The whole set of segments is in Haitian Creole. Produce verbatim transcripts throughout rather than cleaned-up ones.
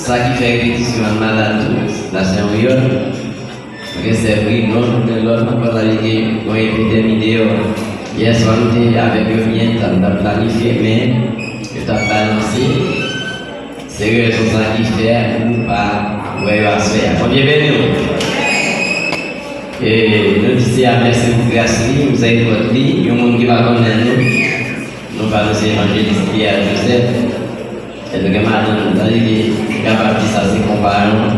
Sa ki fè repetisyon an malad tou, la se yon riyòl. Mwen gen sèvri, non, gen lòt ankò la li gen yon epidemi deyò. Yèswa m te avèk yo byen, tan m t ap planifye, men yo t ap balanse. Se rezon sa ki fè nou pa wè yo aswè a. Bondye beni w. E nou di Seyè a mèsi pou gras li, mizèrikòd li, yon moun ki pa konnen nou. Nou pa nou se evanjelis Pierre Joseph. E nou gen madanm, tande ki kapab di sa se konpayon,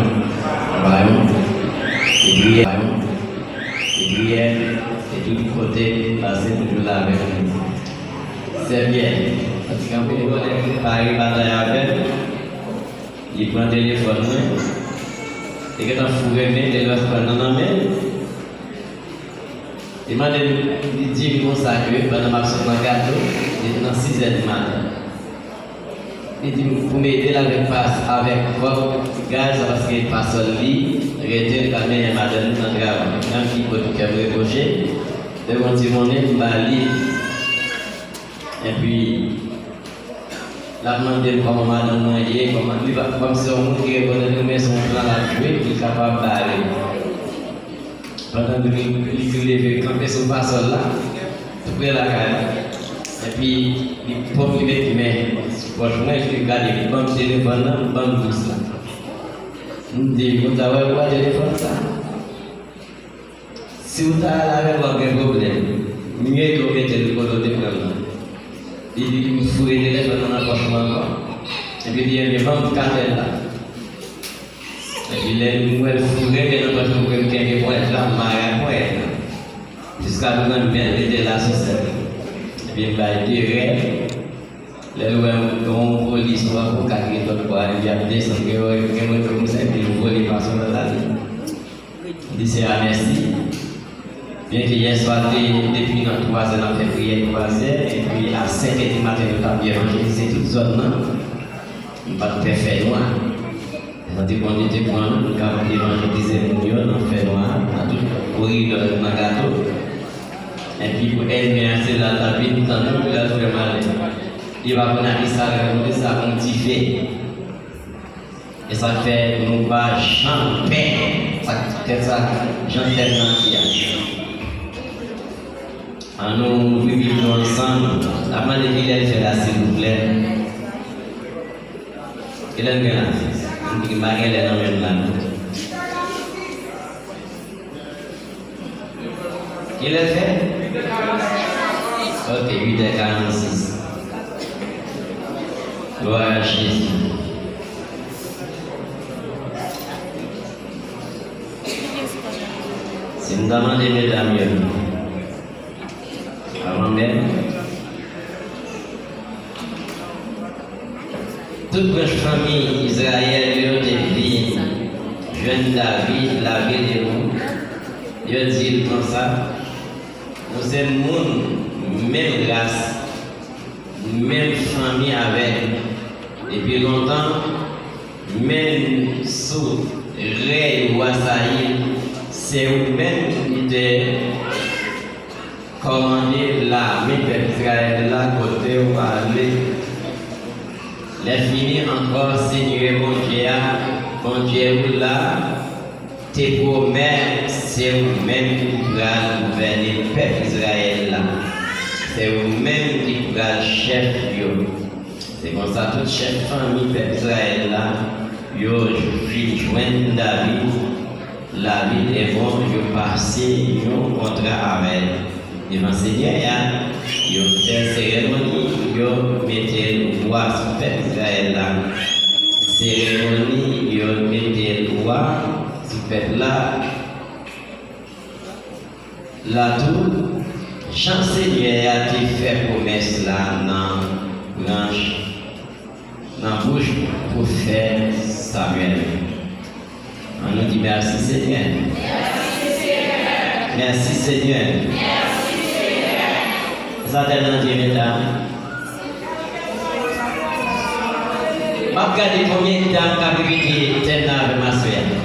konpayon, e priyè, e priyè, e tout kote m pase toujou la avèk nou. Sè Pierre, anti kanpe, li wè lè m pare batay avè l, li pran telefòn mwen, li gentan foure men telefòn nan nan men l. Li mande m, li di m konsa ke pandan m ap sot nan gato, li te nan sizè di maten. Li di m pou m ede l avèk pas, avèk kòb gaz, paske pasòl li rete, l pral mennen madanm li nan travay. Menm ki kote kè m rekwoche, lè m yon ti monnen, m ba li. Epi, l ap mande m kòman madanm mwen ye, kòman, li pa, kòm se yon moun ki rekonèt li, men se yon plan l ap jwe, li kapab bare. Pandan li, li, li leve kanpe sou pasòl la, tou pre lakay la. Epi, li pwòp li met men sou pòch mwen, epi li gade, li ban m telefòn nan, li ban m dous la. M di, "Ou ta wè, ou wè telefòn sa? Si w ta al avè l, w ap gen pwoblèm. Mye ke w mete l kote w te pran l lan." Li di, "M foure telefòn nan nan pòch mwen ankò." Epi li di, "Ebyen, ban m katè l la." Epi lè m wè l foure men nan pòch mwen pou m kenbe ponyèt la, m mare ak ponyèt la. Jiskaprezan, m byen rete la sou sèn. Epi m bay de rèd. Lè l wè yon polis, yon avoka ki gen lòt bò a, li ap desann, gen, gen mwen tou konsa, epi l vole pasòl la, li. M di Seyè a mèsi. Byenke yèswa te depi nan twazè, n ap fè priyè twazè, epi a senkè di maten, nou t ap evanjelize tout zòn nan. Nou pa t pè fènwa. Tande Bondye te pran nou, nou kapab evanjelize moun yo nan fènwa a, nan tout koridò, nan gato. Epi pou ènmi an, se la l t ap vin tann nou, pou l al fè malè. Li pa konn a kisa l rakonte sa, yon dife. E sa k fè nou pa janm pè. Sa k fè sa, jan tèm nan di a. Ann nou ouvri Bib nou ansanm. N ap mande kilè l fè la, silvouplè. Kilè n gen la? M di m pa gen lè nan men m la, non. Kilè l fè? Ok, uit è karannsis. Glwa a Jezi. Si m ta mande medam yo, avan menm, tout branch fanmi Izrayèl yo te vin jwenn David lavil Ebwon. Yo di l konsa, "Nou se moun menm ras, menm fanmi avè l depi lontan, menm sou rèy wa Sayil, se ou menm ki te kòmande lame pèp Izrayèl la kote w ale. Lèfini ankò, Senyè Bondye a, Bondye w la, te pwomèt se ou menm ki pral gouvène pèp Izrayèl la. Se ou menm ki pral chèf yo." Se konsa, tout chèf fanmi pèp Izrayèl la, yo vin jwenn David lavil Ebwon, yo pase yon kontra avè l devan Senyè a, yo fè seremoni, yo mete l wa sou pèp Izrayèl la. Seremoni, yo mete l wa sou pèp la. La tou, jan Senyè a te fè pwomès la nan branch, nan bouch pwofèt Samyèl. Ann nou di, "Mèsi, Senyè." Mèsi, Senyè. Sa tèlman di, medam. M ap gade konbyen dam k ap repete tèm nan avè m aswè a.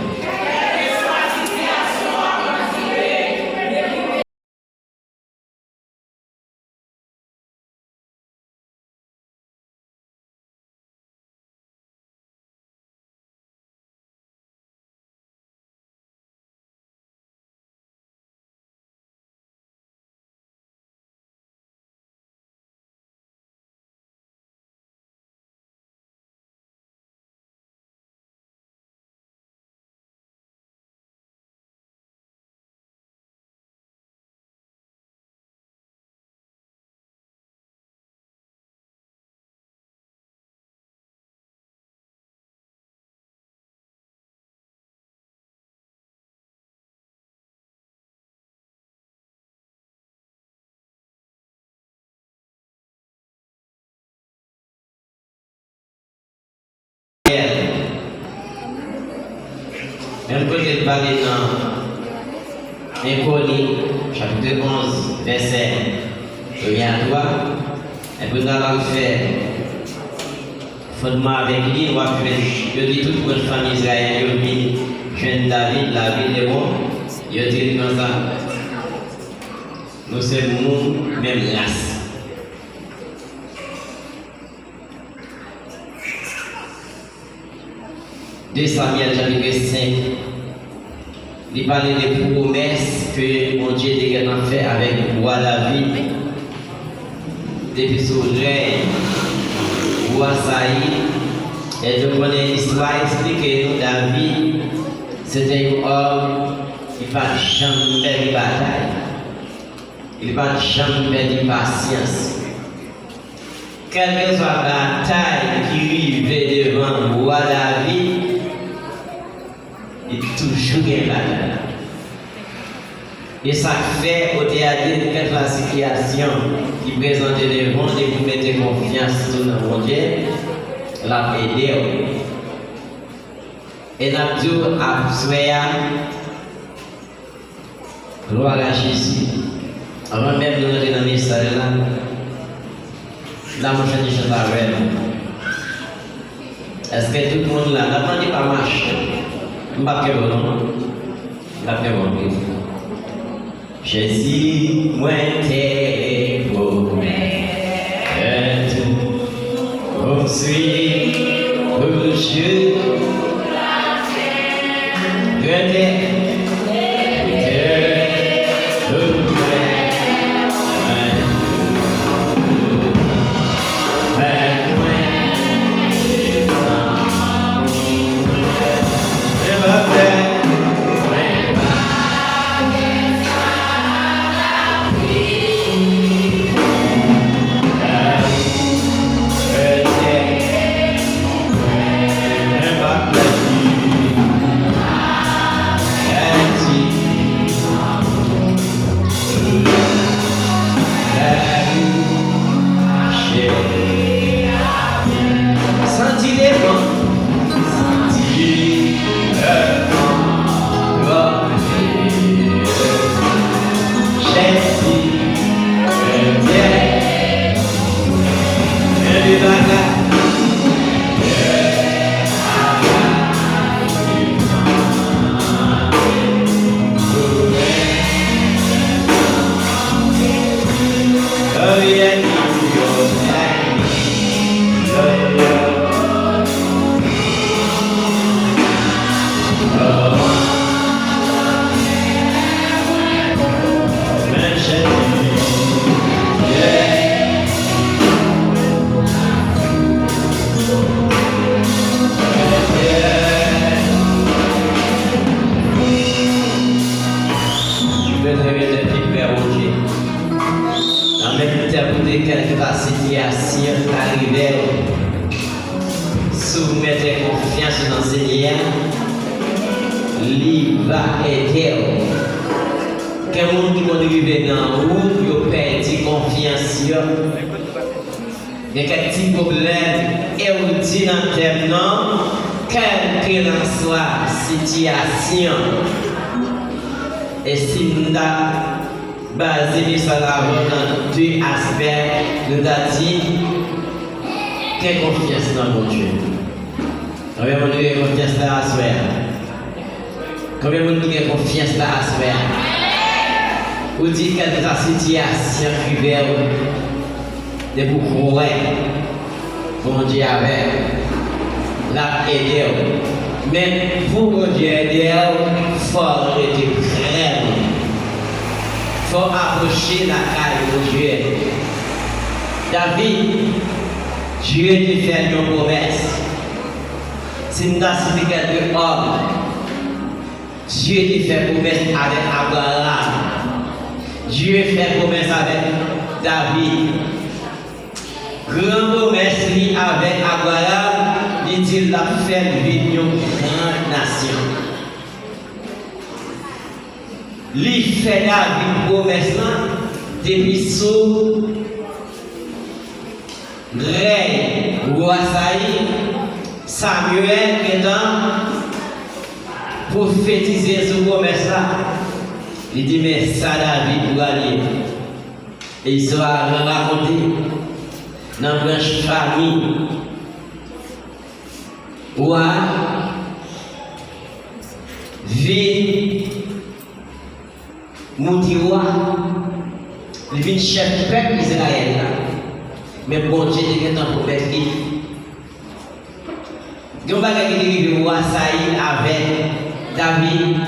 Menm kote l pale nan Enkoni, chapit onz, vèsè premye a twa, epi nou ta pral fè fondman avèk li, w ap jwenn, yo di tout branch fanmi Izrayèl yo vin jwenn David, lavil Ebwon, yo di l konsa, nou se moun menm ras. De Samyèl chapit senk, li pale de pwomès ke Bondye te gentan fè avèk wa David. Depi sou rèy wa Sayil, e nou konnen istwa eksplike nou David se te yon òm ki pa t janm pèdi batay. Li pa t janm pèdi pasyans. Kèlkeswa batay ki rive devan wa David, li toujou gen batay la. E sa k fè otè a di n kèlkeswa sitiyasyon ki prezante devan w, depi w mete konfyans ou nan Bondye, l ap ede w. E n ap di w aswè a, Glwa a Jezi. Anvan menm nou rantre nan mesaj la, la mwen chante chante avè nou. Èske tout moun la? N ap mande pa mache. M p ap kenbe w non. M p ap kenbe w anpil. Jezi, mwen te pwomèt ou, m swiv ou jou. Gade, Santi devan, santi devan, Jezi, Jezi, gen de bagay. Nan menm tèm de kèlkeswa sitiyasyon k ta rive w, si w mete konfyans ou nan Senyè a, li va ede w. Gen moun ki konn rive nan wout, yo pèdi konfyans yo. Gen kèk ti pwoblèm, e w di nan tèm nan, kèlkelanswa sitiyasyon. E si m ta baze mesaj la avè w nan de aspè, nou ta di, gen konfyans nan Bondye. Konbyen moun ki gen konfyans la aswè a? Konbyen moun ki gen konfyans la aswè a? Ou di kèlkeswa sitiyasyon k rive w, depi w kwè Bondye avè w, l ap ede w. Men pou Bondye ede w, fò w rete prè. Fò w apwoche lakay Bondye. David, Dye te fè l yon pwomès. Si n ta site kèlke òm, Dye te fè pwomès avèk Abraram. Dye fè pwomès avèk David. Gran pwomès li avèk Abraram, li di l ap fè l vin yon gran nasyon. Li fè David pwomès lan depi sou rèy wa Sayil, Samyèl gentan pwofetize sou pwomès la. Li di, men sa David pral ye. E istwa a rakonte nan branch fanmi wa vin moute wa, li vin chèf pèp Izrayèl la. Men Bondye te gentan pwomèt li. Gen yon bagay ki te rive wa sa ye avèk David.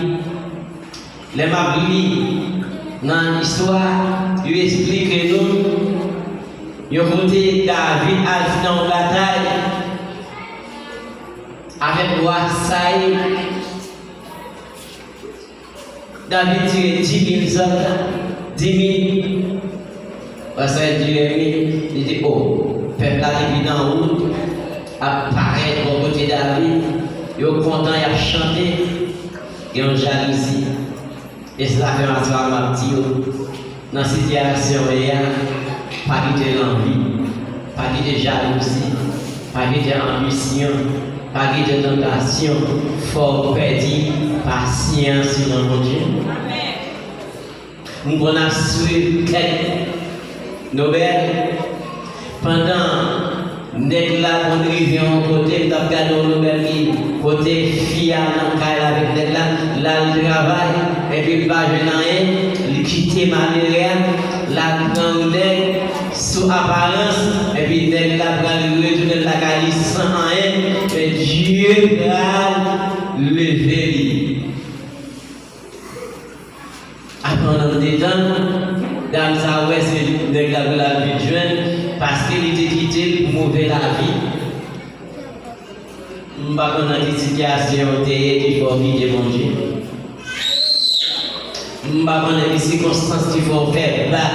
Lè m ap li nan istwa, yo esplike nou yon kote David al nan yon batay avèk wa sa ye. David tire dis mil sòlda, dis mil. Pastè Jeremi, li di, o, pèp la depi nan wout ap parèt bò kote David, yo kontan, y ap chante, gen yon jalouzi. E se sa fè aswè a m ap di yo, nan sitiyasyon w ye a, pa kite lanvi, pa kite jalouzi, pa kite anbisyon, pa kite tantasyon fè w pèdi pasyans ou nan Bondye. M konn ap swiv kèk nouvèl. Pandan nèg la konn rive yon kote, m t ap gade yon nouvèl ki kote fi a nan kay la avèk nèg la, l al travay, epi l pa jwenn anyen, li kite malere a, l al pran yon nèg sou aparans, epi nèg la pral retounen lakay li san anyen, men Dye pral leve li. Apre yon nonm de tan, dam sa a wè se nèg la pou l al vin jwenn, paske li te kite l pou move lavi. M pa konn nan ki sitiyasyon w te ye ki fè w kite Bondye. M pa konn nan ki sikonstans ki fè w fè bak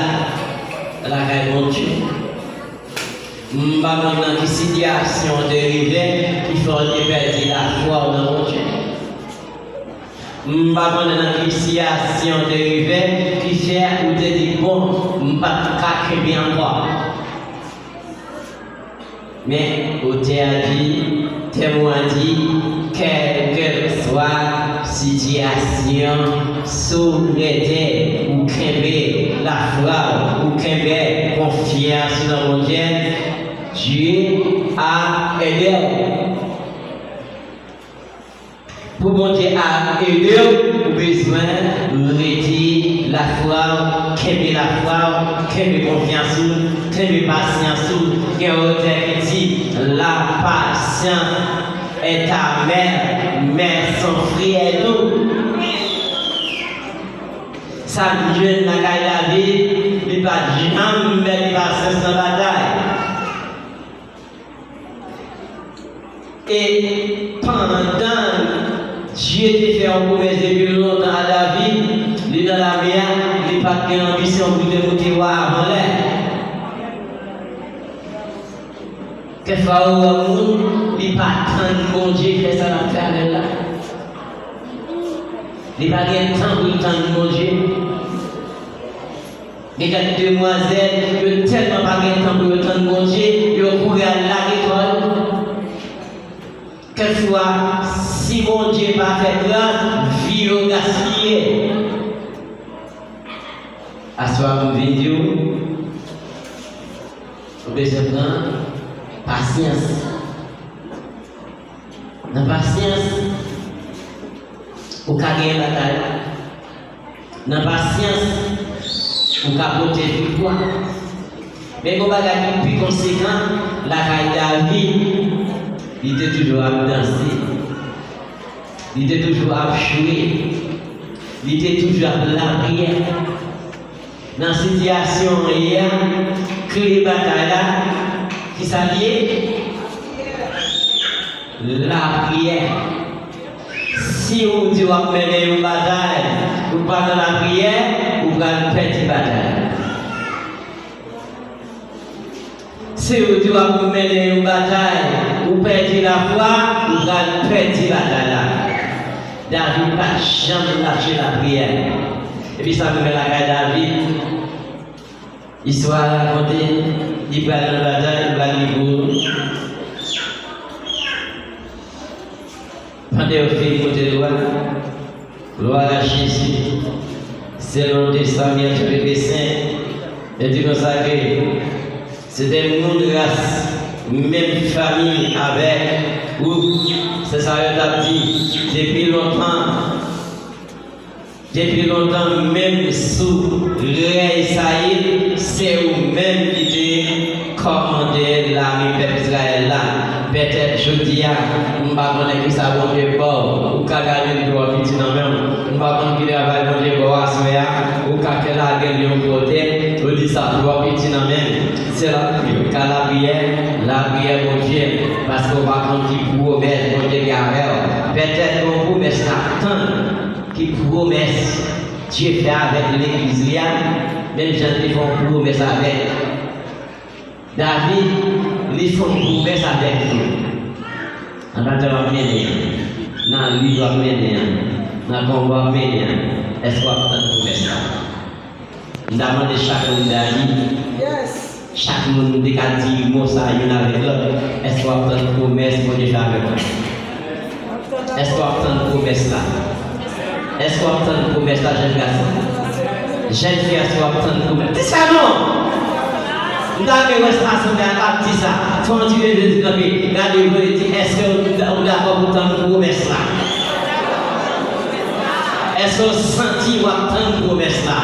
lakay Bondye. M pa konn nan ki sitiyasyon w te rive ki fè w te pèdi lafwa w nan Bondye. M pa konn nan ki sitiyasyon w te rive ki fè ou te di, bon, m p ap ka kenbe ankò. Men, otè a di, tèm ou a di, kèlkeswa sitiyasyon, si w rete, ou kenbe lafwa w, ou kenbe konfyans ou nan Bondye, Dye ap ede w. Pou Bondye a ede w, ou bezwen rete lafwa w, kenbe lafwa w, kenbe konfyans ou, kenbe pasyans ou. Gen yon otè ki di, la patience est amère, mais son fruit est doux. Sa m jwenn lakay David, li pa t janm pèdi pasyans nan batay. E pandan Dye te fè yon pwomès depi lontan a David, li nan lame a, li pa t gen anbisyon pou l te moute wa avan lè. Kèk fwa ou wè moun, li pa tann Bondye fè sa l ap fè avè l la. Li pa gen tan pou l tann Bondye. Gen kèk demwazèl, yo tèlman pa gen tan pou yo tann Bondye, yo kouri al lage kò yo. Kèk fwa, si Bondye pa fè gras, vi yo gaspiye. Aswè a m vin di w, ou bezwen pran pasyans. Nan pasyans, ou ka genyen batay la. Nan pasyans, ou ka pote viktwa. Men gen yon bagay ki pi konsekan lakay David, li te toujou ap danse. Li te toujou ap jwe. Li te toujou ap lapriyè. Nan sitiyasyon w ye a, kle batay la, kisa l ye? Lapriyè. Si ou di w ap mennen yon batay, ou pa nan lapriyè, ou pral pèdi batay la. Si ou di w ap mennen yon batay, ou pèdi lafwa, ou pral pèdi batay la. David pa t janm lache lapriyè. Epi sa m renmen lakay David, istwa a rakonte, li pral nan batay, li pral li pou. Pandan yo fin moute lwa, glwa a Jezi, selon Testaman Ansyen, yo di konsa ke se te moun ras, menm fanmi avèk ou. Se sa yo t ap di depi lontan. Depi lontan, menm sou rèy Sayil, se ou menm ki te kòmande lame pèp Izrayèl la. Petèt jodi a, m pa konnen kisa Bondye ba w. Ou ka gade li twò piti nan men w. M pa konn ki travay Bondye ba w aswè a. Ou ka fè lage l yon kote. Ou di sa twò piti nan men m. Se la, ou ka lapriyè, lapriyè Bondye. Paske w pa konn ki pwomès Bondye gen avè w. Petèt gon pwomès k ap tann. Ki pwomès Dye fè avèk legliz li a, menm jan l te fè yon pwomès avèk David, li fè yon pwomès avèk nou. Nan batay w ap mennen an, nan lit w ap mennen an, nan konba w ap mennen an, èske w ap tann pwomès la? M ta mande chak moun David, Yes. Chak moun nou te ka di mo sa a youn avèk lòt, èske w ap tann pwomès Bondye fè avèk ou? Èske w ap tann pwomès la? Èske w ap tann pwomès la, jèn gason? Jèn fi, èske w ap tann pwomès? Di sa non! M ta renmen wè asanble a ap di sa. Fò n ti leve di kanpe. Gade yo, di, èske ou dakò pou tann pwomès la? Èske w santi w ap tann pwomès la?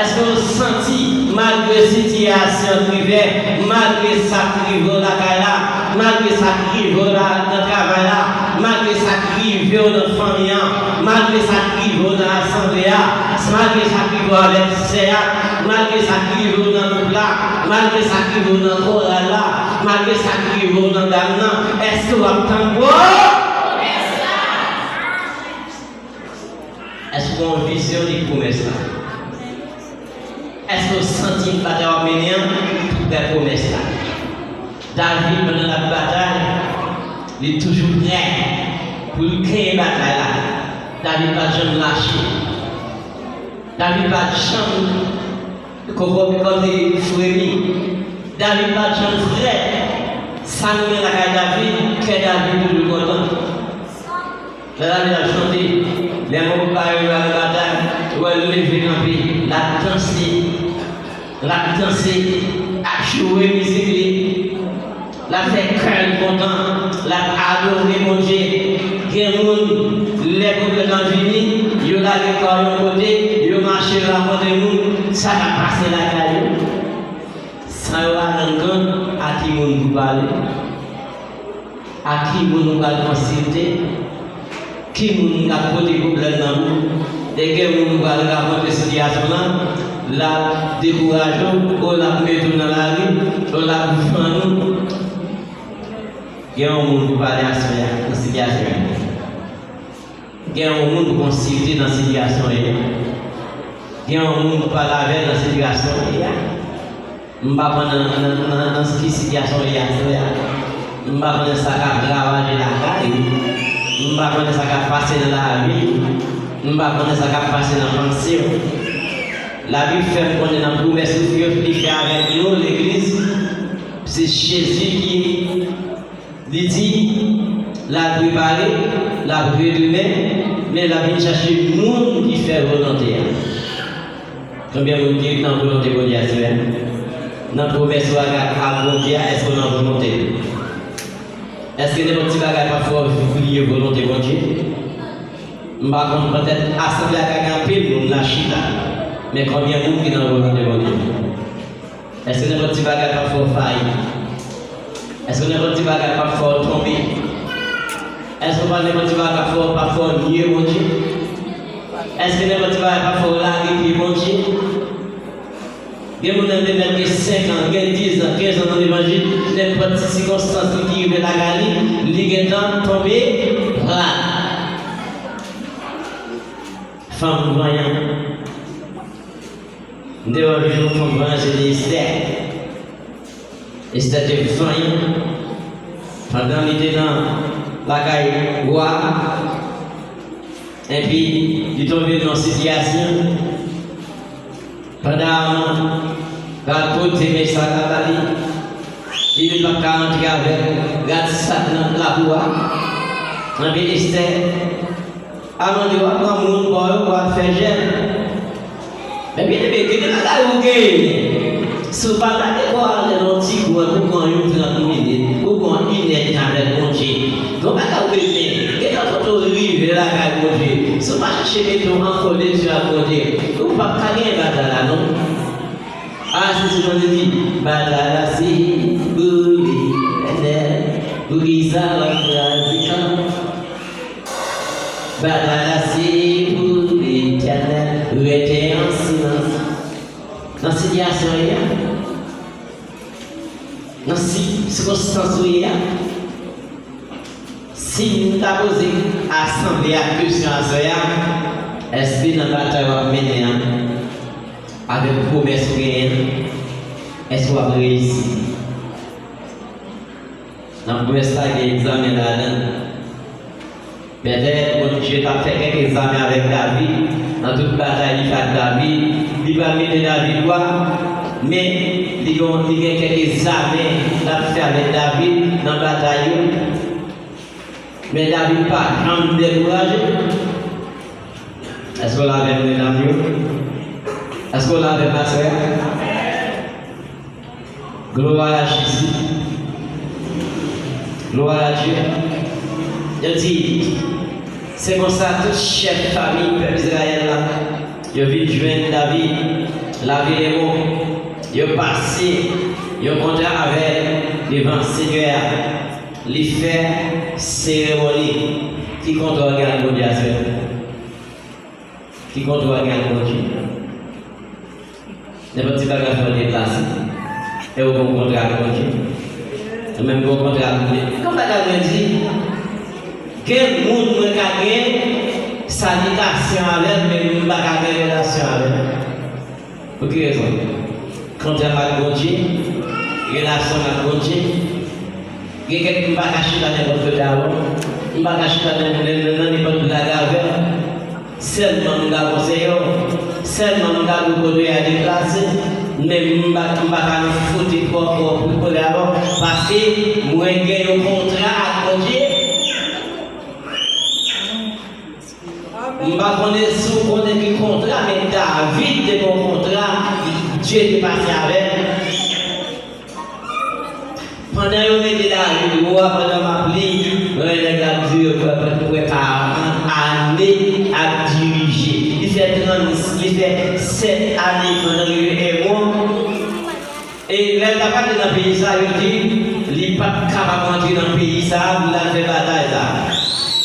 Èske w santi, malgre sitiyasyon k rive, malgre sa k rive w lakay la, malgre sa k rive w la, nan travay la, malgre sa k rive w nan fanmi an, malgre sa k rive w nan asanble a, malgre sa k rive w avèk sè a, malgre sa k rive w nan gwoup la, malgre sa k rive w nan koral la, malgre sa k rive w nan gam nan, èske w ap tann pwomès la? Èske w gen yon vizyon de pwomès la? Èske w santi batay w ap mennen an tou prè pwomès la? David, pandan l ap batay, li toujou prè pou l genyen batay la. David pa t janm lache. David pa t janm kòkòbe kò li fremi. David pa t janm frèt. Sa nou gen lakay David, kè David toujou kontan. Lè David ap chante, lè moun pa yo al batay, ou wè l leve kanpe, l ap danse, l ap danse, ap joure mizik li, l ap fè kè l kontan, l ap adore Bondye. Gen moun, lè pwoblèm nan vini, yo lage kò yo yon kote, yo mache rakonte moun sa k ap pase lakay yo. San yo al nan gang, a ki moun pou pale? A ki moun ou pral konsilte? Ki moun k ap pote pwoblèm nan ou? E gen moun ou pral rakonte sitiyasyon lan, l ap dekouraje w, o l ap mete w nan lari, o l ap vann ou. Gen yon moun pou pale aswè a nan sitiyasyon an. Gen yon moun pou konsilte nan sitiyasyon w ye a. Gen yon moun pou pale avè l nan sitiyasyon w ye a. M pa konn nan, nan, nan, nan ki sitiyasyon w ye a, frè. M pa konn sa k ap ravaje lakay ou. M pa konn sa k ap pase nan lavi w. M pa konn sa k ap pase nan panse w. Labib fè m konnen nan pwomès li fè avèk nou, legliz, se Jezi ki Li di, l al prepare, l ap retounen, men l ap vin chache moun ki fè volonte a. Konbyen moun ki nan volonte Bondye a, silvouplè? Nan pwomès ou ak, ak Bondye a, èske w nan volonte l? Èske nenpòt ti bagay p ap fè w bliye volonte Bondye? M pa konn, petèt asanble a ka gen anpil moun la chita, men konbyen moun ki nan volonte Bondye? Èske nenpòt ti bagay p ap fè w fayi? Èske nenpòt ti bagay p ap fè w tonbe? Èske pa nenpòt ti bagay p ap fè w, p ap fè w nye Bondye? Èske nenpòt ti bagay p ap fè w lage pye Bondye? Gen moun nan te mèt gen senk an, gen diz an, kenz an nan levanjil, nenpòt ti sikonstans li ki rive lakay li, li gentan tonbe plat. Fanm vanyan. M te wè yon fanm vanyan, se te Estè. Estè te vanyan. Pandan li te nan lakay wa a, epi li tonbe nan yon sitiyasyon. Pandan Aman pral pote mesaj la ba li, li menm p ap ka rantre avè l. Gad sa k nan lakou a. Anpi Estè, a mande w ap pran moun pa w yo pou w ap fè jèn. Men byeneme, gen de bagay ou genyen. Si w pa gade kò w a lè nan ti kou an, pou pran yon trant minit, pou pran inèdtan avèk Bondye. Gen yon bagay ou bezwen, gentan tonton rive lakay Bondye. Si w pa chache mete w an koneksyon ak Bondye, ou p ap ka genyen batay la non. A, se sou Bondye di, batay la se pou Letènèl, poukisa w ap kraze kò w? Batay la se pou Letènèl, rete an silans. Nan sitiyasyon w ye a, nan si-, sikonstans ou ye a, si m ta poze asanble a kesyon aswè a, èske nan batay w ap mennen an, avèk pwomès ou genyen an, èske w ap reyisi? Nan pwomès la, gen egzamen ladan l. Petèt, Bondye t ap fè kèk egzamen avèk David. Nan tout batay li fè ak David, li pral mete David wa, men li gen, li gen kèk egzamen l ap fè avèk David nan batay yo. Men David pa janm dekouraje. Èske w la avè m, medam yo? Èske w la avè m, masè? Gloire à Jésus. Gloire à Dieu. Yo di, se konsa tout chèf fanmi pèp Izrayèl la, yo vin jwenn David, lavil Ebwon. Yo pase yon kontra avè l devan Senyè a. Li fè seremoni. Ki kontra w gen ak Bondye aswè? Ki kontra w gen ak Bondye? Nenpòt ti bagay fè w deplase. E w gen yon kontra ak Bondye? Ou menm gen yon kontra ak Bondye? Konn bagay mwen di, gen moun mwen ka gen salitasyon avè l, men m pa ka gen relasyon avè l. Pou ki rezon? Kontra m ak Bondye, relasyon m ak Bondye. Gen kèk m pa ka chita nenpòt kote avè w. M pa ka chita nan, nan, nan, nan nenpòt blag avè w. Sèlman m ka konseye w. Sèlman m ka di w kote w a deplase. Men m pa, m pa ka fout pòpò pou kole avè w. Paske mwen gen yon kontra ak Bondye. M pa konnen si w konnen ki kontra, men David te gen yon kontra, Dye te pase avè l. Pandan yo mete David wa, pandan m ap li, mwen wè nèg la ap di yo, prè, prè, prè karant ane ap dirije. Li fè trant, li fè sèt ane pandan li rive Ebwon. E lè l t ap antre nan peyi sa, yo di li p ap kapab antre nan peyi sa pou l al fè batay sa.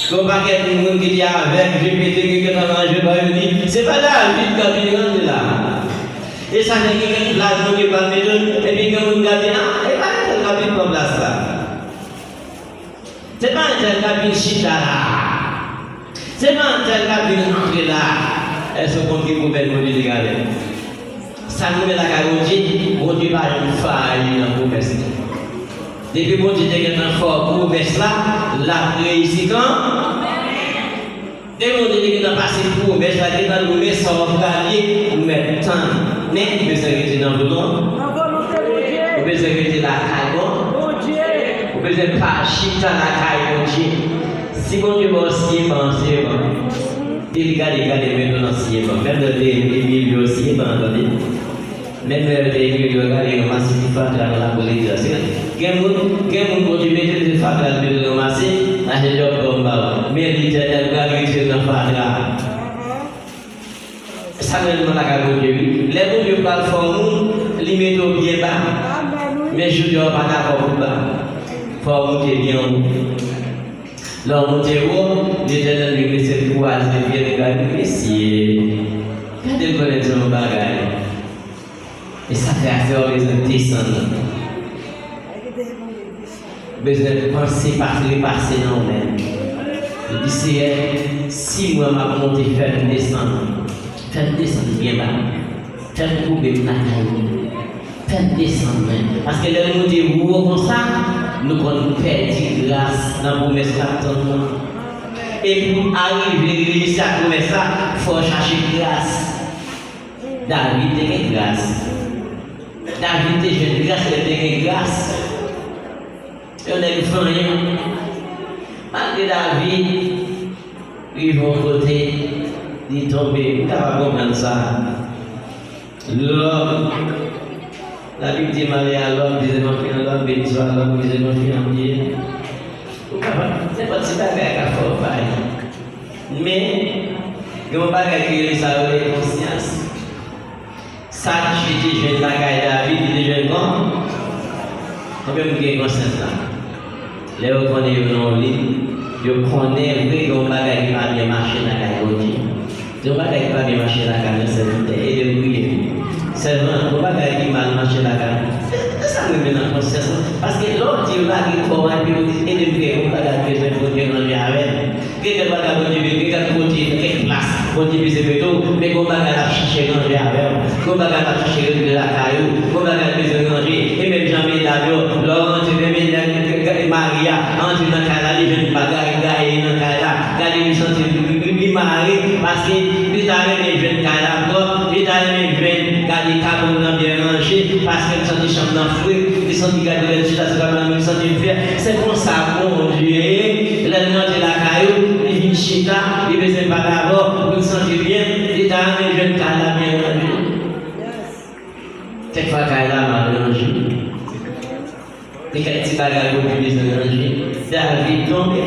Gen yon pakèt moun ki te avè l, je pete, ki gentan manje pa yo di, se pa David k ap vin rantre la. E sa fè gen kèk plas moun yo pral mete l, epi gen moun k ap di, a, e pa entèl k ap vin pran plas la. Se pa entèl k ap vin chita la. Se pa entèl k ap vin antre la. Èske w konn ki pwomès Bondye te gade? Sa nou gen lakay Bondye, Bondye pa janm fayi nan pwomès li. Depi Bondye te gentan fè w pwomès la, l ap reyisi kan? Depi Bondye te gentan pase pwomès la, gentan di w men sa w ap gade, ou mèt tann. Men ou bezwen rete nan volon. Nan volonte Bondye. Ou bezwen rete lakay Bon. Bondye. Ou bezwen pa chita lakay Bondye. Si Bondye ba w siyeman, siyeman. Depi gade, gade, men nou nan siyeman. Menm lè te Emilio siyeman, tande. Menm lè te Emilio gade yon masi ki fatra nan lakou legliz la. Se gen moun, gen moun Bondye mete l se fatra l mete l nan masi, l achte djòb pòm ba w. Men Letènèl pral retire l nan fatra. Sa menm nan lakay Bondye wi. Lè Bondye pral fè yon moun, li mete w byen ba. Men jodi a w pa dakò pou w ba. Fò w moute byen wo. Lè w moute wo, Letènèl li rese l kwaze pye l, li gade mesye. Gade l konnen se yon bagay. E sa fè aswè a w bezwen desann. Ou bezwen panse, pase, repase nan ou menm. Ou di, Seyè, si mwen m ap monte, fè m desann. Fè m desann byen ba. Fè m koube m lakay ou. Fè m desann mwen. Paske lè nou moute wo konsa, nou konn pèdi gras nan pwomès k ap tann nou an. E pou arive reyisi ak pwomès la, fò w chache gras. David te gen gras. David te jwenn gras, lè l te gen gras. Yon nèg vanyan. Mal, David rive yon kote, li tonbe. M kapab konprann sa. Lòm, Labib di, malè a lòm ki se konfyans lòm, beni swa lòm ki se konfyans li ye. Ou kapab, nenpòt ti bagay ka fè w fayi. Men, gen yon bagay ki rele sa yo rele konsyans. Sa Dye te jwenn lakay David, li te jwenn kon? Konbyen moun gen konsyans la? Lè yo konnen yo nan yon liy, yo konnen vre gen yon bagay ki pa byen mache lakay Bondye. Gen yon bagay ki pa byen mache lakay mwen, sèvitè, ede m priye. Sèvant, gen yon bagay ki mal mache lakay mwen. Se, se sa m renmen nan konsyans lan. Paske lè w di yo lage kò w epi yo di, ede m priye, gen yon bagay ki bezwen Bondye ranje avè m. Gen kèk bagay Bondye vle, gen kèk kote, gen kèk plas Bondye bezwen mete w, men gen yon bagay l ap chache ranje avè w, gen yon bagay l ap chache regle lakay ou, gen yon bagay l bezwen ranje. E menm jan medam yo, lè w rantre, menm medam, mari a rantre nan kay la, li jwenn bagay gaye nan kay la, gade li santi li, li, li mare, paske li ta renmen jwenn kay la pwòp, li ta renmen jwenn, gade kabann nan byen ranje, paske li santi chanm nan fre, li santi gade lè l chita sou kabann nan, li santi l fyè. Se konsa Bondye ye. Lè l rantre lakay ou, li vin chita, li bezwen pale avè w, pou l santi l byen, li ta renmen jwenn kay la byen ranje. Kèk fwa kay la mal ranje. Gen kèk ti bagay Bondye bezwen ranje. David tonbe.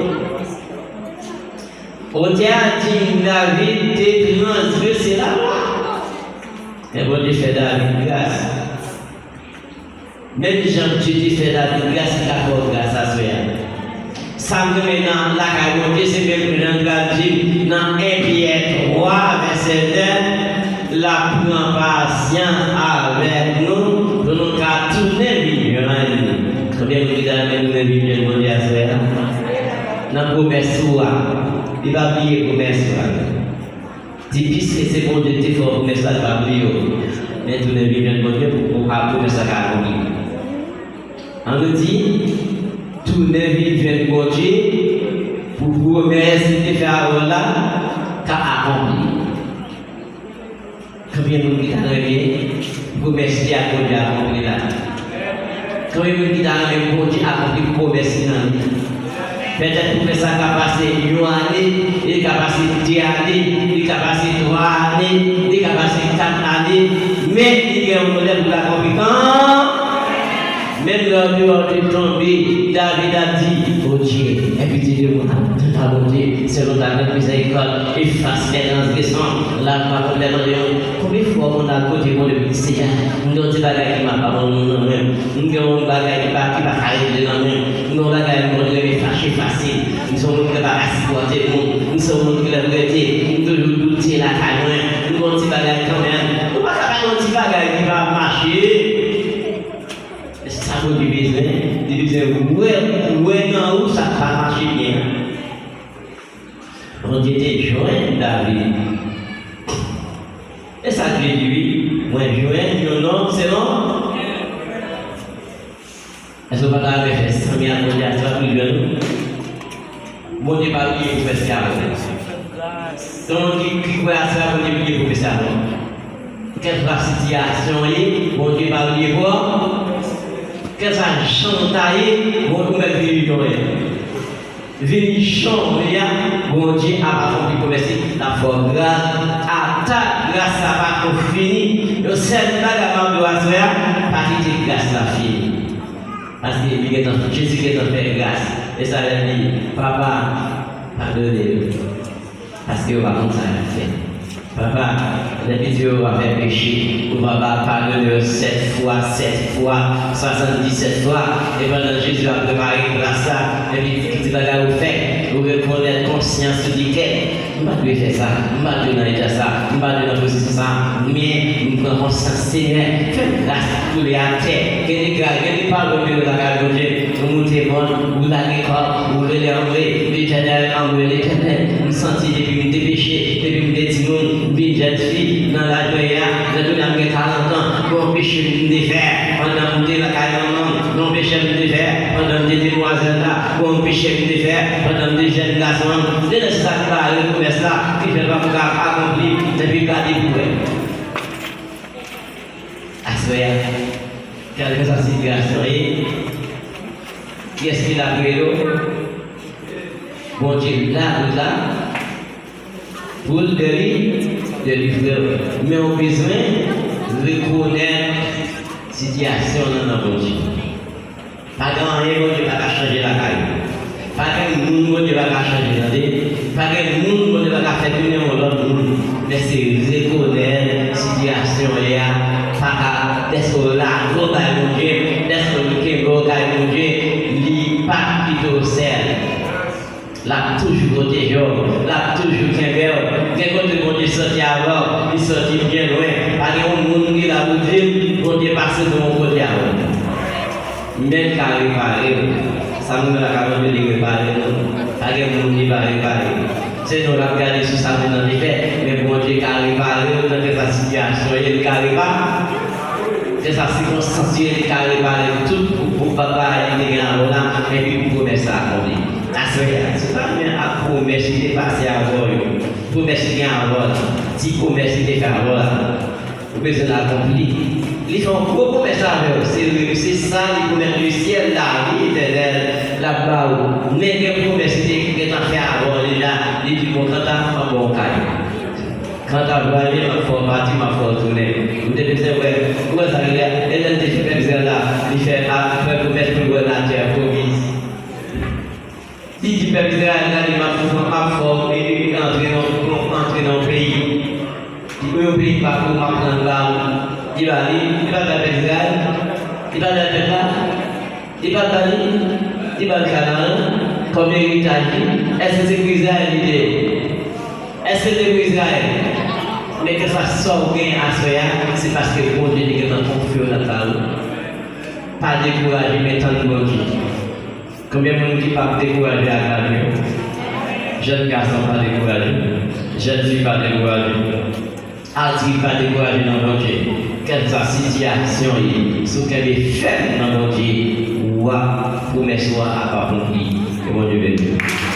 Otè a di David te transgrese lalwa. Men Bondye fè David gras. Menm jan Dye te fè David gras, li ka fè w gras aswè a. Sa m renmen nan lakay Bondye, se menm jan l di nan en Pyè twa, vèsè nèf, l ap pran pasyans avèk nou pou nou ka tounen vin jwenn li. Konbyen moun ki ta renmen tounen vin jwenn Bondye aswè a? Nan pwomès ou a, li pa bliye pwomès ou a. Di piske se Bondye ki te fè w pwomès la, li pa bliye w. Men tounen vin jwenn Bondye pou, pou a pwomès la ka akonpli. Ann nou di, tounen vin jwenn Bondye pou pwomès li te fè avè w la ka akonpli. Konbyen moun ki ta renmen pwomès li ak Bondye akonpli la? Konbyen moun ki ta renmen Bondye akonpli pwomès li nan vi? Petèt pwomès la ka pase yon ane, li ka pase de ane, li ka pase twa ane, li ka pase kat ane, men li gen yon lè pou l akonpli. Kan Menm lè w te wè w te tonbe, David ap di, O Dye, aie pitié de moi, dans ta bonté, selon ta grande miséricorde, efface mes transgressions, lave-moi complètement de honte. Konbyen fwa w konn al kote Bondye pou di, Seyè, m gen yon ti bagay ki mal pa bon nan men m, m gen yon bagay ki pa, ki pa ka regle nan men m, m gen yon bagay m konn renmen fache fasil, m se yon moun ki pa ka sipòte moun, m se yon moun ki lè m rete, m toujou doute lakay mwen, m gen yon ti bagay kanmenm. Ou pa ka pa gen yon ti bagay ki pa mache. E sa Bondye bezwen, li bezwen wè, wè nan ou sa k pa mache byen an. Bondye te jwenn David. E sa Dye di, wi, mwen jwenn yon nonm selon. Èske w pa ta renmen fè zanmi ak Bondye aswè a pou l jwenn ou? Bondye pa bliye pwomès li avè w. Gen moun ki, ki kwè aswè a, Bondye bliye pwomès li avè w. Kèlkeswa sitiyasyon w ye, Bondye pa bliye pou ou. Kèlkeswa jan w ta ye, Bondye ou mèt vini jan w ye. Vini jan w ye a, Bondye ap akonpli pwomès li, l ap fè w gras, ata gras la pa ko fini. Yon sèl bagay m ap di w aswè a, pa kite gras la fini. Paske li gentan, Jezi gentan fè gras. E sa lè l di, Papa, padone yo. Paske yo pa konn sa y ap fè. Papa, lè pitit yo pa fè peche, ou papa padone yo sèt fwa, sèt fwa, swasanndisèt fwa. E pandan Jezi ap prepare gras la, epi ki ti bagay ou fè, ou rekonèt konsyans ou di, kè, m pa dwe fè sa, m pa dwe nan eta sa, m pa dwe nan pozisyon sa, men m pran konsyans, Senyè, fè m gras pou lè atè. Gen de gra-, gen de pawòl ke nou lakay Bondye, ou moute mòn, ou lage kò, ou rele anmwe, Letènèl, anmwe Letènèl, m santi depi m te peche, depi m te timoun, m vin jèn fi, nan laj mwen ye a, nan jounen an m gen karant an, gon peche m te fè, pandan m te lakay manman m, gon peche m te fè, pandan m te demwazèl la, gon peche m te fè, pandan m te jèn gason an, se lè sa k bare pwomès la, ki fè l pa pou ka akonpli, epi gade pou wè. Aswè a, kèlkeswa sitiyasyon ye, kiyès ki la pou ede w? Bondye la, tout la, pou l deli-, delivre w. Men ou bezwen rekonèt sitiyasyon w lan nan Bondye. Pa gen anyen Bondye pa ka chanje lakay ou. Pa gen moun Bondye pa ka chanje, tande. Pa gen moun Bondye pa ka fè tounen yon lòt moun. Men se rekonèt sitiyasyon w ye a, pa ka, dèske w lage w bay Bondye, dèske w kenbe w kay Bondye, li p ap kite w sèl. L ap toujou pwoteje w, l ap toujou kenbe w. Gen kote Bondye soti avè w, li soti byen lwen. Pa gen yon moun ki la pou di l Bondye pase nan yon kote avè w. Men l ka repare w. Sa moun la ka mande li repare nou. Pa gen moun ki pa repare. Se nou k ap gade sou sa moun nan te fè, men Bondye ka repare w nan kèlkeswa sitiyasyon ye, li ka repare. Kèlkeswa sikonstans ye, li ka repare tout pou, pou bagay li te gen avè w la, epi pou pwomès la akonpli. Aswè a, se pa menm ak pwomès li te pase avè w yo. Pwomès li gen avè w la. Ti pwomès li te fè avè w la. Ou bezwen l akonpli. Li fè yon gwo pwomès avè w. Se, se sa li pwomèt, le syèl, lavi etènèl, l ap ba ou. Men gen pwomès li te gentan fè avè w deja. Li di, bon, kanta m ap ba w kay. Kanta vwayen, m ap fè w pati, m ap fè w tounen. Ou te bezwen wè, ou wè sa li, e lè l te fè pèp Izrayèl la, li fè, a, fè pwomès pou l wè latè pwomiz. Li di pèp Izrayèl, gade, m ap, m ap fè w, e, e, antre nan, antre nan yon peyi. Li di, yon peyi pa pou m ap pran ba ou. Li ba li, li pa t ba pèp Izrayèl, li pa t ba pèp la, li pa t ba li, li ba l Kanaan kòm eritaj li. Èske se pou Izrayèl li te ye? Èske se te pou Izrayèl? Men kèlkeswa sa w genyen aswè a, se paske Bondye te gentan konfye w nan ba ou. Pa dekouraje, men tann Bondye. Konbyen moun ki p ap dekouraje ak lavi yo? Jèn gason pa dekouraje. Jèn fi pa dekouraje. Adilt pa dekouraje nan Bondye. Kèlkeswa sitiyasyon ye, si w kenbe fèm nan Bondye, w ap pwomès ou a ap akonpli. Ke Bondye beni w.